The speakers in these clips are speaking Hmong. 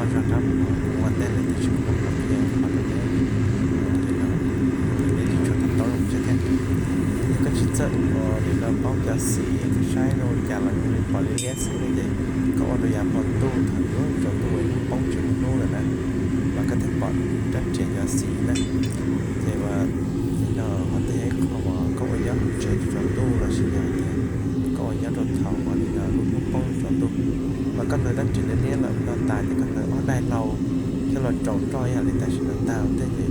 Zog rab mus ua ntej lawm tiam sis kuv muab qhov tias qhov rau peb, neb tsis tshua to taub zoo thiab. Yog koj tsis txawj ua li no paub cov xim, koj saib zoo li cas los zoo li pom liab liab xwb no ces koj ua rau yav hmo ntuj thaum yuav tsaus ntuj es hnub poob tsis muaj hnub lawm na, mas koj thiaj pom rab riam cov xim na. Ces ua li no qhov twg yog ib qho uas koj ua nyob hauv tsev tsaus ntuj los sis yog tias koj ua nyob rau thaum uas li no lub hnub poob tsaus ntuj, mas koj hlawv rab riam liab liab lawm no tas ces koj hlawv ob daim hlau coj los rau roj ib yam li tam sim no tag thiab ces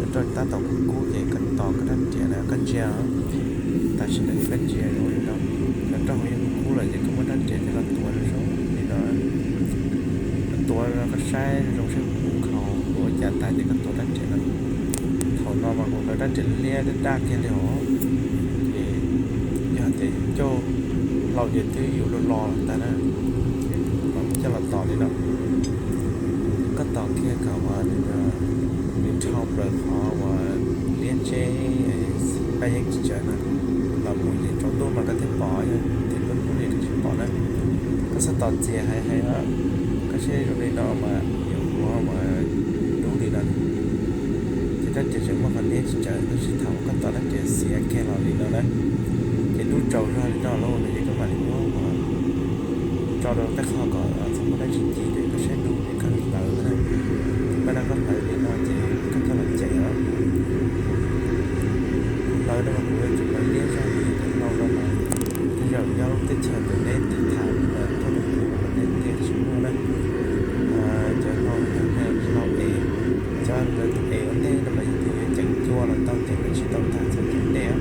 cov roj tab tom kub kub ces koj tos koj rab riam na koj ntsia, tam sim no ces koj ntsia zoo li no, cov roj hauv yeej kub kub lawm ces koj muab rab riam coj los tuav zoo zoo li no, tuav no koj saib zoo saib kub khaus ua cas tas ces koj tuav rab riam no. Thaum no mas kuv hlawv rab riam liab daj daj kiag li os, ces yog tias yus coj hlau ces twb yus lo lo tag na, ces kuv mam coj los tos li no. Koj tos kiag kom uas nws dhau plaws qhov uas liab tseb, paj yeeb tsis tsawv no los mus ces tsaus ntuj mas koj thiaj pom, yog tias lub hnub li koj tsis pom na. Koj txhob tos txias heev heev os, koj saib zoo li no mas yuav ua mas dub li no. Ces rab riam tseem muaj qhov liab tsis tsawv tab sis thaum koj tos rab riam xiav kiag los li no na, ces dub tsaus zog li no lawm no ces koj mam li muab tso rau tej qho kom txhob muaj dab tsi ci ces koj saib dub ces koj hlawv na. Paj no koj hlawv li no ces koj coj los ceev os. Kuv hlawv no mas kuv yuav tsum hlawv liab zog li cov hlau no mas tej zaum nyob lub teb chaws ntawm neb tiv thaiv los tuaj rau kuv no mas neb thiaj tsis muaj na. Cov hlau no yog hlau es, cov ntawd tus es ua ntej no mas yog tias yuav ceev cua los tau ces koj tsis tau tag txog ceev dej os.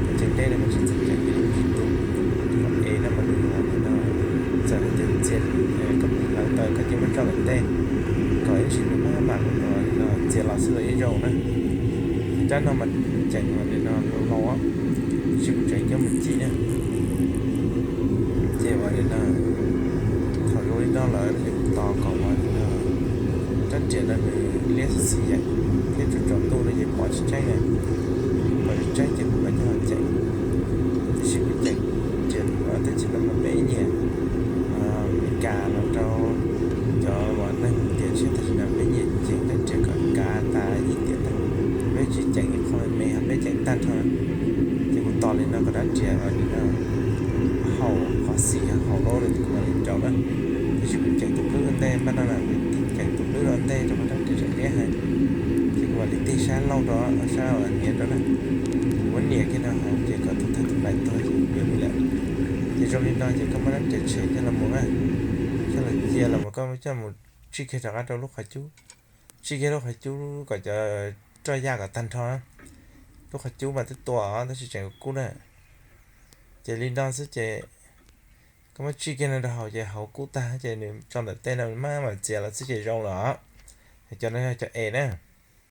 Koj ceev dej no koj tsis txhob ceev ces nws tsis tu. Hlau es no mas nws yog li no, txawm hais tias txiav, koj hlawv tau koj cia muab tso lawm tej kom ib ntsis nws maj mam txiav los xwb los yeej zoo na. Rab no mas ceev li no hlau hlau, tab sis kuv tseem coj mus ci na. Ces ua li no, thaum zoo li no lawm no ces kuv tos kom ua li no, rab riam no nws liab xim xim thiab tsaus tsaus ntuj no ces pom tsis tseeb na, pom tsis tseeb ces kuv mam coj los ceev. Tab sis kuv ceev riam teb chaws no mas peb nyiam, Meskas los rau cov uas neeg tiam tshiab tam sim no peb nyiam ceev rab riam kom kav tas ib tiam ntag, peb tsis ceev ib qho me me, peb ceev tag nrho. Ces kuv tos li no kom rab riam li no haum qhov xim haum lawm ces kuv mam li rau na. Tab sis kuv ceev tus plwb ua ntej, npaj no na, kuv ceev tus plwb ua ntej rau qhov rab riam tseem liab heev. Ces kuv mam li tig sab laug rau, sab uas niam rau na. Kuv muab niam kiag rau hauv ces kom tus thawj tus nplaim tuag ces kuv yuav li lawm. Ces zoo li no ces koj muab rab riam tshem coj los mus na, coj los cia los mus, koj coj mus tsij kiag rov qab rau lub qhov cub, tsij kiag lub qhov cub kom cov roj yaj kom tag nrho na. Lub qhov cub mas twb tua os tab sis tseem kub na. Ces li no xwb ces koj muab tsij kiag no rau hauv ces hauv kub tag ces nws tso ntawm tej no maj mam txiav los xwb ces zoo lawm os. Cov no yog cov es na.